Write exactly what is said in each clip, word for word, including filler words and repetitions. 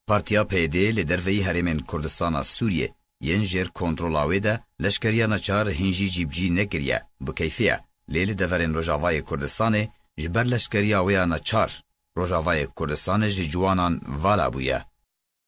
Partiya P Y D li derveyî herêmên Kurdistana Sûriyê yên jêr kontrola wê de leşkeriya neçar hîn jî cîbicî nekiriye, bi keyfê ye. Lê li deverên Rojavayê Kurdistanê ji ber leşkeriya wê ya neçar Rojavayê Kurdistanê ji ciwanan vala bûye.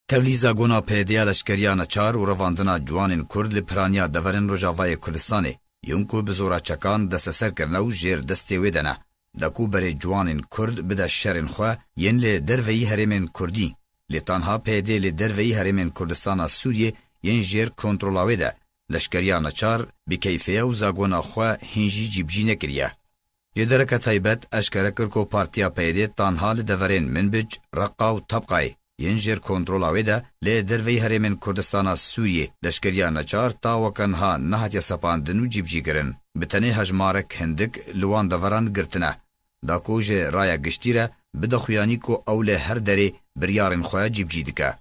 Tevlî zagona P Y D ya leşkeriya neçar û revandina ciwanên Kurd li piraniya deverên Rojavayê Kurdistanê yên ku bi zora çekan desteser kirine û jêr destê wê de ne, da ku berê ciwanên Kurd bide şerên xwe yên li derveyî herêmên Kurdî. Lê tanha P Y D li derveyî herêmên Kurdistana Sûriyê yên jêr kontrola wê de leşkeriya neçar bi keyfê ye û zagona xwe hîn jî cîbicî nekiriye. Ji dereke taybet eşkere kir ku Partiya P Y D tanha li deverên Minbic, Reqa û Tebqayê yên jêr kontrola wê de lê derveyî herêmên Kurdistana Sûriyê leşkeriya neçar ta weke niha nehatiye sepandin û cîbicîkirin. Bi tenê hejmarek hindik li wan deveran girtine, da ku ji raya giştî re bide xuyanî ku ew li her derê biryarên xwe cîbicî dike.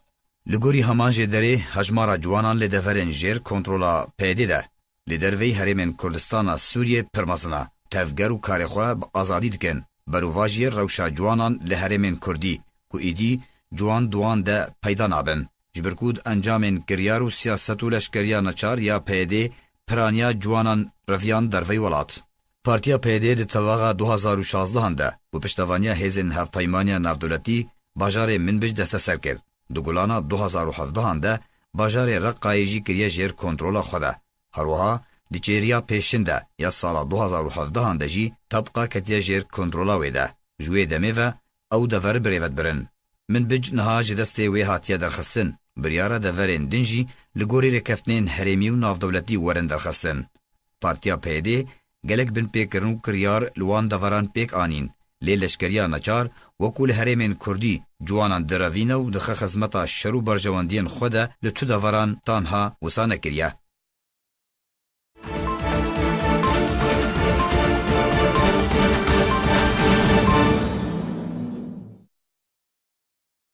Li gorî heman jêderê hejmara ciwanan li deverên jêr kontrola P Y D de li derveyî herêmên Kurdistana Sûriyê pir mezin e. Tevger û karê xwe bi azadî dikin. Berovajiyê rewşa ciwanan li herêmên Kurdî ku êdî ciwan di wan de peyda nabin. Ji ber ku di encamên kiryar û siyaset û leşkeriya neçar ya P Y D piraniya ciwanan reviyan derveyî welat. Partiya P Y D di tevaxa du hazar û şazdehan de bi piştevaniya hêzên hevpeymaniya navdewletî bajarê Minbic desteser kir. Di gulana du hazar û hevdehan de bajarê Reqayê jî kiriye jêr kontrola xwe de. Her wiha di çêriya pêşin de ya sala du hazar û hevdehan de jî Tebqa ketiye jêr kontrola wê de. Ji wê demê ve ew dever bi rê ve dibirin. Minbic niha ji destê wê hatiye derxistin. Biryar e deverên din jî li gorî rêkeftinên herêmî û navdewletî werin derxistin. Partiya P Y D gelek binpêkirin û kiryar li wan deveran pêk anîn, lê leşkeriya neçar wekû li herêmên Kurdî ciwanan direvîne û dixe xizmeta şer û berjewendiyên xwe de li tu deveran tanha wisa nekiriye.